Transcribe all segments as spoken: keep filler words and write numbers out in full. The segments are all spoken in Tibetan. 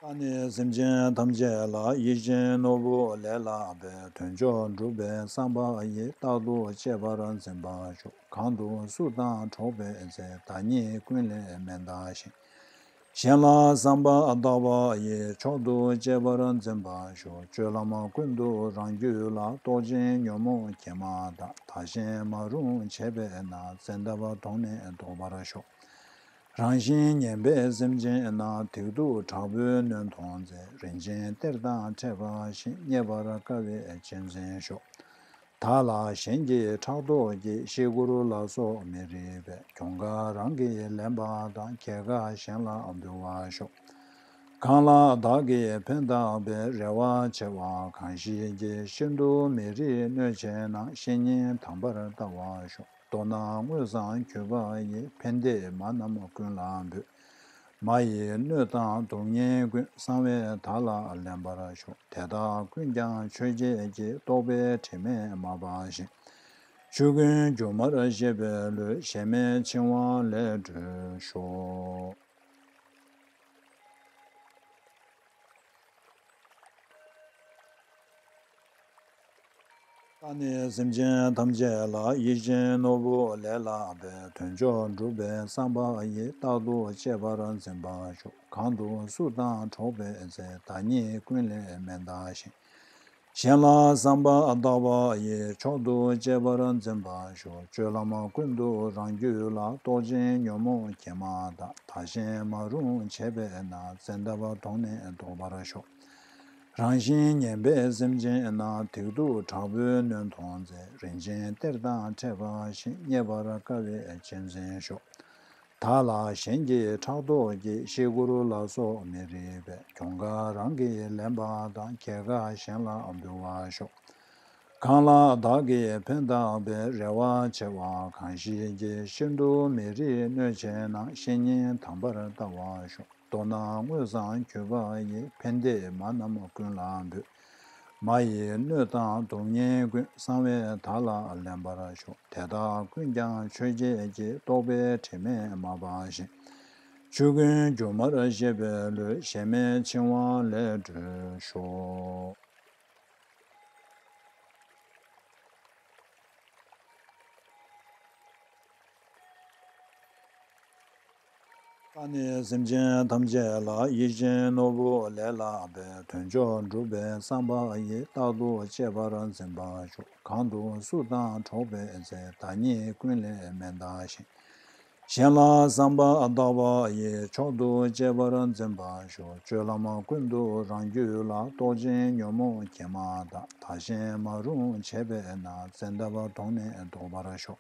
ཨ་ནི་སེམས་ཅན་ཐམས་ཅད་ལ་ཡིད་བཞིན་ནོར་བུ་ལས་ལྷག་པའི་དོན་མཆོག་འགྲུབ་པའི་བསམ་པ་ཡིས་རྟག་ཏུ་གཅེས་པར་འཛིན་པར་ཤོག་གང་དུ་སུ་དང་འགྲོགས་པའི་ཚེ། བདག་ཉིད་ཀུན་ལས་མི་འདའ་ཞིང་། གཞན་ལ་བསམ་པ་བཏགས་པ་ཡིས། མཆོག་ཏུ་གཅེས་པར་འཛིན་པར་ཤོག་སྤྱོད་ལམ་ཀུན་ཏུ་རང་རྒྱུད་ལ། རྟོག་ཅིང་ཉོན་མོངས་སྐྱེས་མ་ཐག་བདག་གཞན་མ་རུངས་བྱས་པས་ན། བཙན་ཐབས་གདོང་ནས་བཟློག་པར་ཤོག་རང་བཞིན་ངན་པའི་སེམས་ཅན་རྣམས། སྡིག་སྡུག་དྲག་པོས་ནོན་མཐོང་ཚེ། རིན་ཆེན་གཏེར་དང་འཕྲད་པ་བཞིན། རྙེད་པར་དཀའ་བས་གཅེས་འཛིན་ཤོག་བདག་ལ་གཞན་གྱིས་ཕྲག་དོག་གིས། ཤི་སྐོར་ལ་སོགས་མི་རིགས་པའི། གྱོང་ཁ་རང་གིས་ལེན་པ་དང་། ཁྱད་འགག་གཞན་ལ་འབུལ་བར་ཤོག་གང་ལ་བདག་གིས་ཕན་བཏགས་པའི། རེ་བ་ཆེ་བ་གང་ཞིག་གིས། ཤིན་ཏུ་མི་རིགས་གནོད་བྱེད་ན། བཤེས་གཉེན་དམ་པར་བལྟ་བར་ཤོག་མདོར་ན་དངོས་སམ་གུས་པ་ཡིས། ཕན་བདེའི་མ་རྣམས་ཀུན་ལ་འབུལ། མ་ཡི་གནོད་དང་སྡུག་བསྔལ་ཀུན། གསང་བས་བདག་ལ་ལེན་པར་ཤོག་དེ་དག་ཀུན་ཀྱང་ཆོས་བརྒྱད་ཀྱི། རྟོག་པའི་དྲི་མས་མ་སྦགས་ཤིང་། ཆོས་ཀུན་སྒྱུ་མར་ཤེས་པའི་བློས། གཞན་མའི་འཆིང་བ་ལས་གྲོལ་ཤོག་ཨ་ནི་སེམས་ཅན་ཐམས་ཅད་ལ་ཡིད་བཞིན་ནོར་བུ་ལས་ལྷག་པའི་དོན་མཆོག་འགྲུབ་པའི་བསམ་པ་ཡིས། རྟག་ཏུ་གཅེས་པར་འཛིན་པར་ཤོག་གང་དུ་སུ་དང་འགྲོགས་པའི་ཚེ། བདག་ཉིད་ཀུན་ལས་མི་འདའ་ཞིང་། གཞན་ལ་བསམ་པ་བཏགས་པ་ཡིས། མཆོག་ཏུ་གཅེས་པར་འཛིན་པར་ཤོག་སྤྱོད་ལམ་ཀུན་ཏུ་རང་རྒྱུད་ལ། རྟོག་ཅིང་ཉོན་མོངས་སྐྱེས་མ་ཐག་བདག་གཞན་མ་རུངས་བྱས་པས་ན། བཙན་ཐབས་གདོང་ནས་བཟློག་པར་ཤོག་རང་བཞིན་ངན་པའི་སེམས་ཅན་རྣམས། སྡིག་སྡུག་དྲག་པོས་ནོན་མཐོང་ཚེ། རིན་ཆེན་གཏེར་དང་འཕྲད་པ་བཞིན། རྙེད་པར་དཀའ་བས་གཅེས་འཛིན་ཤོག་བདག་ལ་གཞན་གྱིས་ཕྲག་དོག་གིས། ཤི་སྐོར་ལ་སོགས་མི་རིགས་པའི། གྱོང་ཁ་རང་གིས་ལེན་པ་དང་། ཁྱད་འགག་གཞན་ལ་འབུལ་བར་ཤོག་གང་ལ་བདག་གིས་ཕན་བཏགས་པའི། རེ་བ་ཆེ་བ་གང་ཞིག་གིས། ཤིན་ཏུ་མི་རིགས་གནོད་བྱེད་ན། བཤེས་གཉེན་དམ་པར་བལྟ་བར་ཤོག་མདོར་ན་དངོས་སམ་གུས་པ་ཡིས། ཕན་བདེའི་མ་རྣམས་ཀུན་ལ་འབུལ། མ་ཡི་གནོད་དང་སྡུག་བསྔལ་ཀུན། གསང་བས་བདག་ལ་ལེན་པར་ཤོག་དེ་དག་ཀུན་ཀྱང་ཆོས་བརྒྱད་ཀྱི། རྟོག་པའི་དྲི་མས་མ་སྦགས་ཤིང་། ཆོས་ཀུན་སྒྱུ་མར་ཤེས་པའི་བློས། གཞན་མའི་འཆིང་བ་ལས་གྲོལ་ཤོག་ཨ་ནི་སེམས་ཅན་ཐམས་ཅད་ལ་ཡིད་བཞིན་ནོར་བུ་ལས་ལྷག་པའི་དོན་མཆོག་འགྲུབ་པའི་བསམ་པ་ཡིས། རྟག་ཏུ་གཅེས་པར་འཛིན་པར་ཤོག་གང་དུ་སུ་དང་འགྲོགས་པའི་ཚེ། བདག་ཉིད་ཀུན་ལས་མི་འདའ་ཞིང་། གཞན་ལ་བསམ་པ་བཏགས་པ་ཡིས། མཆོག་ཏུ་གཅེས་པར་འཛིན་པར་ཤོག་སྤྱོད་ལམ་ཀུན་ཏུ་རང་རྒྱུད་ལ། རྟོག་ཅིང་ཉོན་མོངས་སྐྱེས་མ་ཐག་བདག་གཞན་མ་རུངས་བྱས་པས་ན། བཙན་ཐབས་གདོང་ནས་བཟློག་པར་ཤོག་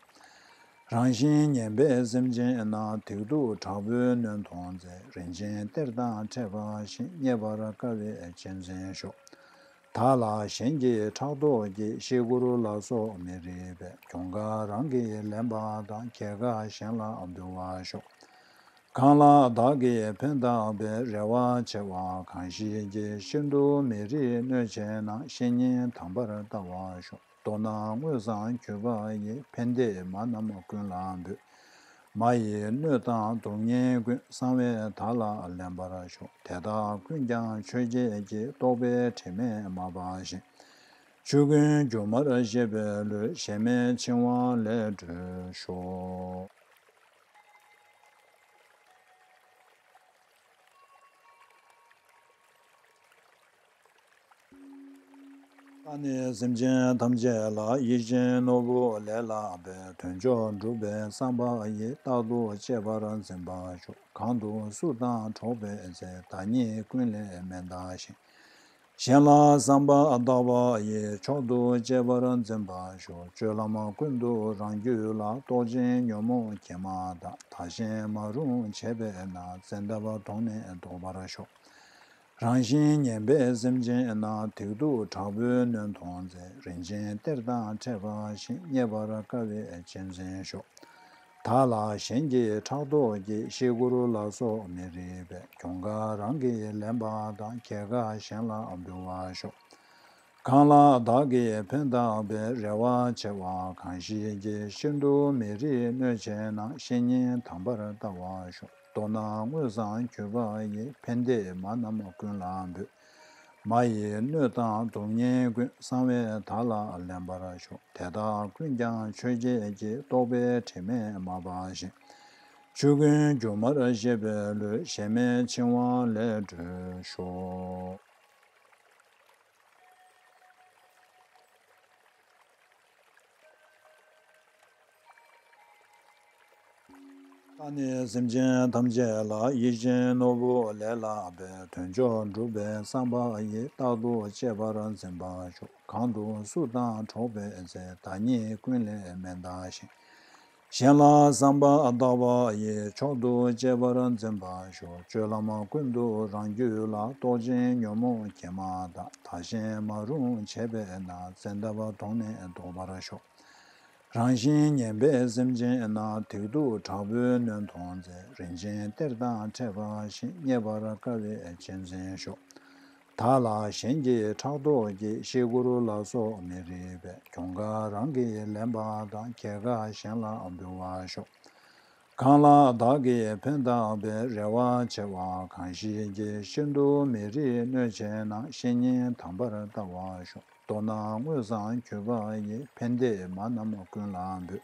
རང་བཞིན་ངན་པའི་སེམས་ཅན་རྣམས། སྡིག་སྡུག་དྲག་པོས་ནོན་མཐོང་ཚེ། རིན་ཆེན་གཏེར་དང་འཕྲད་པ་བཞིན། རྙེད་པར་དཀའ་བས་གཅེས་འཛིན་ཤོག་བདག་ལ་གཞན་གྱིས་ཕྲག་དོག་གིས། ཤི་སྐོར་ལ་སོགས་མི་རིགས་པའི། གྱོང་ཁ་རང་གིས་ལེན་པ་དང་། ཁྱད་འགག་གཞན་ལ་འབུལ་བར་ཤོག་གང་ལ་བདག་གིས་ཕན་བཏགས་པའི། རེ་བ་ཆེ་བ་གང་ཞིག་གིས། ཤིན་ཏུ་མི་རིགས་གནོད་བྱེད་ན། བཤེས་གཉེན་དམ་པར་བལྟ་བར་ཤོག་མདོར་ན་དངོས་སམ་གུས་པ་ཡིས། ཕན་བདེའི་མ་རྣམས་ཀུན་ལ་འབུལ། མ་ཡི་གནོད་དང་སྡུག་བསྔལ་ཀུན། གསང་བས་བདག་ལ་ལེན་པར་ཤོག་དེ་དག་ཀུན་ཀྱང་ཆོས་བརྒྱད་ཀྱི། རྟོག་པའི་དྲི་མས་མ་སྦགས་ཤིང་། ཆོས་ཀུན་སྒྱུ་མར་ཤེས་པའི་བློས། གཞན་མའི་འཆིང་བ་ལས་གྲོལ་ཤོག་ཨ་ནི་སེམས་ཅན་ཐམས་ཅད་ལ་ཡིད་བཞིན་ནོར་བུ་ལས་ལྷག་པའི་དོན་མཆོག་འགྲུབ་པའི་བསམ་པ་ཡིས། རྟག་ཏུ་གཅེས་པར་འཛིན་པར་ཤོག་གང་དུ་སུ་དང་འགྲོགས་པའི་ཚེ། བདག་ཉིད་ཀུན་ལས་མི་འདའ་ཞིང་། གཞན་ལ་བསམ་པ་བཏགས་པ་ཡིས། མཆོག་ཏུ་གཅེས་པར་འཛིན་པར་ཤོག་སྤྱོད་ལམ་ཀུན་ཏུ་རང་རྒྱུད་ལ། རྟོག་ཅིང་ཉོན་མོངས་སྐྱེས་མ་ཐག་བདག་གཞན་མ་རུངས་བྱས་པས་ན། བཙན་ཐབས་གདོང་ནས་བཟློག་པར་ཤོག་རང་བཞིན་ངན་པའི་སེམས་ཅན་རྣམས། སྡིག་སྡུག་དྲག་པོས་ནོན་མཐོང་ཚེ། རིན་ཆེན་གཏེར་དང་འཕྲད་པ་བཞིན། རྙེད་པར་དཀའ་བས་གཅེས་འཛིན་ཤོག་བདག་ལ་གཞན་གྱིས་ཕྲག་དོག་གིས། ཤི་སྐོར་ལ་སོགས་མི་རིགས་པའི། གྱོང་ཁ་རང་གིས་ལེན་པ་དང་། ཁྱད་འགག་གཞན་ལ་འབུལ་བར་ཤོག་གང་ལ་བདག་གིས་ཕན་བཏགས་པའི། རེ་བ་ཆེ་བ་གང་ཞིག་གིས། ཤིན་ཏུ་མི་རིགས་གནོད་བྱེད་ན། བཤེས་གཉེན་དམ་པར་བལྟ་བར་ཤོག་མདོར་ན་དངོས་སམ་གྱུར་པ་ཡི། ཕན་བདེ་མ་རྣམས་ཀུན་ལ་འབུལ། མ་ཡི་གནོད་དང་སྡུག་བསྔལ་ཀུན། གསང་བས་བདག་ལ་ལེན་པར་ཤོག་དེ་དག་ཀུན་ཀྱང་ཆོས་བརྒྱད་ཀྱི། རྟོག་པའི་དྲི་མས་མ་སྦགས་ཤིང་། ཆོས་ཀུན་སྒྱུ་མར་ཤེས་པའི་བློས། གཞན་མེད་འཆིང་བ་ལས་གྲོལ་ཤོག་བདག་ནི་སེམས་ཅན་ཐམས་ཅད་ལ། ཡིད་བཞིན་ནོར་བུ་ལས་ལྷག་པའི། དོན་མཆོག་སྒྲུབ་པའི་བསམ་པ་ཡིས། རྟག་ཏུ་གཅེས་པར་འཛིན་པར་ཤོག་གང་དུ་སུ་དང་འགྲོགས་པའི་ཚེ། བདག་ཉིད་ཀུན་ལས་མི་འདའ་ཞིང་། གཞན་ལ་བསམ་པ་བཏགས་པ་ཡིས། མཆོག་ཏུ་གཅེས་པར་འཛིན་པར་ཤོག་སྤྱོད་ལམ་ཀུན་ཏུ་རང་རྒྱུད་ལ། རྟོག་ཅིང་ཉོན་མོངས་གྱིས་མ་དག་བདག་གཞན་མ་རུངས་བྱས་པས་ན། བཙན་ཐབས་གདོང་ནས་བཟློག་པར་ཤོག་རང་བཞིན་ངན་པའི་སེམས་ཅན་ན། སྡིག་སྡུག་དྲག་པོས་གནོན་མཐོང་ཚེ། རིན་ཆེན་གཏེར་དང་འཕྲད་པ་བཞིན། རྙེད་པར་དཀའ་བས་གཅེས་འཛིན་ཤོག་བདག་ལ་གཞན་གྱིས་ཕྲག་དོག་གིས། ཤི་སྐོར་ལ་སོགས་མི་རིགས་པའི། གྱོང་ཁ་རང་གིས་ལེན་པ་དང་། རྒྱལ་ཁ་གཞན་ལ་འབུལ་བར་ཤོག་གང་ལ་བདག་གིས་ཕན་བཏགས་པའི། རེ་བ་ཆེ་བ་གང་ཞིག་གིས། ཤིན་ཏུ་མི་རིགས་གནོད་བྱེད་ན། བཤེས་གཉེན་དམ་པར་བལྟ་བར་ཤོག་མདོར་ན་དངོས་སམ་གྱུར་པ་ཡི། ཕན་བདེ་མ་རྣམས་ཀུན་ལ་འབུལ།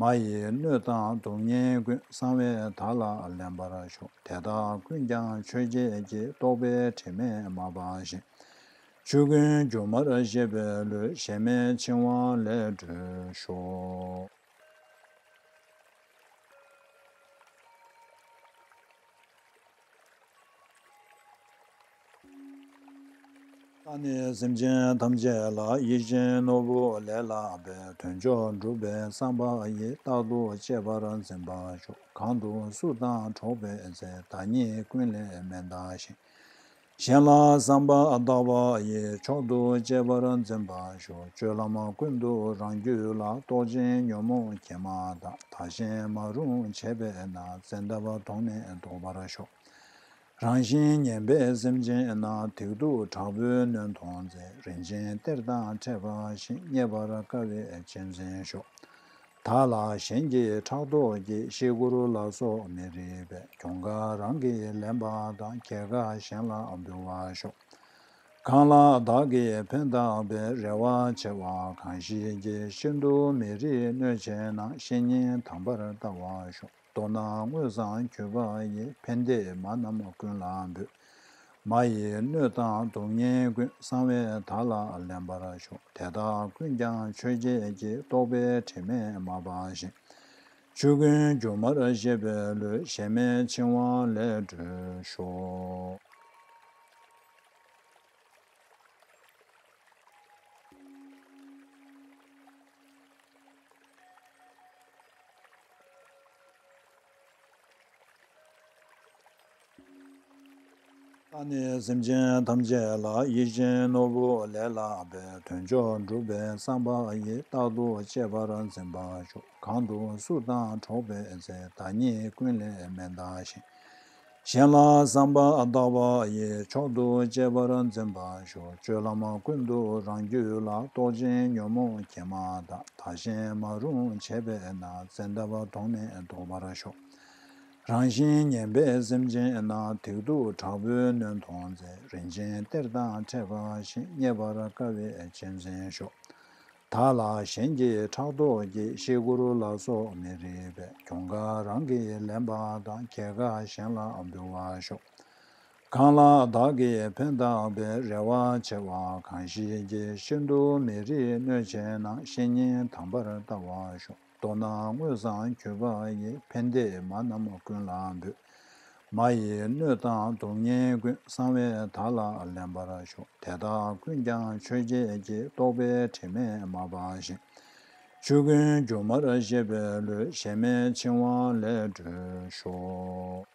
མ་ཡི་གནོད་དང་སྡུག་བསྔལ་ཀུན། གསང་བས་བདག་ལ་ལེན་པར་ཤོག་དེ་དག་ཀུན་ཀྱང་ཆོས་བརྒྱད་ཀྱི། རྟོག་པའི་དྲི་མས་མ་སྦགས་ཤིང་། ཆོས་ཀུན་སྒྱུ་མར་ཤེས་པའི་བློས། གཞན་མེད་འཆིང་བ་ལས་གྲོལ་ཤོག་བདག་ནི་སེམས་ཅན་ཐམས་ཅད་ལ། ཡིད་བཞིན་ནོར་བུ་ལས་ལྷག་པའི། དོན་མཆོག་སྒྲུབ་པའི་བསམ་པ་ཡིས། རྟག་ཏུ་གཅེས་པར་འཛིན་པར་ཤོག་གང་དུ་སུ་དང་འགྲོགས་པའི་ཚེ། བདག་ཉིད་ཀུན་ལས་མི་འདའ་ཞིང་། གཞན་ལ་བསམ་པ་བཏགས་པ་ཡིས། མཆོག་ཏུ་གཅེས་པར་འཛིན་པར་ཤོག་སྤྱོད་ལམ་ཀུན་ཏུ་རང་རྒྱུད་ལ། རྟོག་ཅིང་ཉོན་མོངས་གྱིས་མ་དག་བདག་གཞན་མ་རུངས་བྱས་པས་ན། བཙན་ཐབས་གདོང་ནས་བཟློག་པར་ཤོག་རང་བཞིན་ངན་པའི་སེམས་ཅན་ན། སྡིག་སྡུག་དྲག་པོས་གནོན་མཐོང་ཚེ། རིན་ཆེན་གཏེར་དང་འཕྲད་པ་བཞིན། རྙེད་པར་དཀའ་བས་གཅེས་འཛིན་ཤོག་བདག་ལ་གཞན་གྱིས་ཕྲག་དོག་གིས། ཤི་སྐོར་ལ་སོགས་མི་རིགས་པའི། གྱོང་ཁ་རང་གིས་ལེན་པ་དང་། རྒྱལ་ཁ་གཞན་ལ་འབུལ་བར་ཤོག་གང་ལ་བདག་གིས་ཕན་བཏགས་པའི། རེ་བ་ཆེ་བ་གང་ཞིག་གིས། ཤིན་ཏུ་མི་རིགས་གནོད་བྱེད་ན། བཤེས་གཉེན་དམ་པར་བལྟ་བར་ཤོག་མདོར་ན་དངོས་སམ་གྱུར་པ་ཡི། ཕན་བདེ་མ་རྣམས་ཀུན་ལ་འབུལ། མ་ཡི་གནོད་དང་སྡུག་བསྔལ་ཀུན། གསང་བས་བདག་ལ་ལེན་པར་ཤོག་དེ་དག་ཀུན་ཀྱང་ཆོས་བརྒྱད་ཀྱི། རྟོག་པའི་དྲི་མས་མ་སྦགས་ཤིང་། ཆོས་ཀུན་སྒྱུ་མར་ཤེས་པའི་བློས། གཞན་མེད་འཆིང་བ་ལས་གྲོལ་ཤོག་བདག་ནི་སེམས་ཅན་ཐམས་ཅད་ལ། ཡིད་བཞིན་ནོར་བུ་ལས་ལྷག་པའི། དོན་མཆོག་སྒྲུབ་པའི་བསམ་པ་ཡིས། རྟག་ཏུ་གཅེས་པར་འཛིན་པར་ཤོག་གང་དུ་སུ་དང་འགྲོགས་པའི་ཚེ། བདག་ཉིད་ཀུན་ལས་མི་འདའ་ཞིང་། གཞན་ལ་བསམ་པ་བཏགས་པ་ཡིས། མཆོག་ཏུ་གཅེས་པར་འཛིན་པར་ཤོག་སྤྱོད་ལམ་ཀུན་ཏུ་རང་རྒྱུད་ལ། རྟོག་ཅིང་ཉོན་མོངས་གྱིས་མ་དག་བདག་གཞན་མ་རུངས་བྱས་པས་ན། བཙན་ཐབས་གདོང་ནས་བཟློག་པར་ཤོག་རང་བཞིན་ངན་པའི་སེམས་ཅན་ན། སྡིག་སྡུག་དྲག་པོས་གནོན་མཐོང་ཚེ། རིན་ཆེན་གཏེར་དང་འཕྲད་པ་བཞིན། རྙེད་པར་དཀའ་བས་གཅེས་འཛིན་ཤོག་བདག་ལ་གཞན་གྱིས་ཕྲག་དོག་གིས། ཤི་སྐོར་ལ་སོགས་མི་རིགས་པའི། གྱོང་ཁ་རང་གིས་ལེན་པ་དང་། རྒྱལ་ཁ་གཞན་ལ་འབུལ་བར་ཤོག་གང་ལ་བདག་གིས་ཕན་བཏགས་པའི། རེ་བ་ཆེ་བ་གང་ཞིག་གིས། ཤིན་ཏུ་མི་རིགས་གནོད་བྱེད་ན། བཤེས་གཉེན་དམ་པར་བལྟ་བར་ཤོག་མདོར་ན་དངོས་སམ་གྱུར་པ་ཡི། ཕན་བདེ་མ་རྣམས་ཀུན་ལ་འབུལ། མ་ཡི་གནོད་དང་སྡུག་བསྔལ་ཀུན། གསང་བས་བདག་ལ་ལེན་པར་ཤོག་དེ་དག་ཀུན་ཀྱང་ཆོས་བརྒྱད་ཀྱི། རྟོག་པའི་དྲི་མས་མ་སྦགས་ཤིང་། ཆོས་ཀུན་སྒྱུ་མར་ཤེས་པའི་བློས། གཞན་མེད་འཆིང་བ་ལས་གྲོལ་ཤོག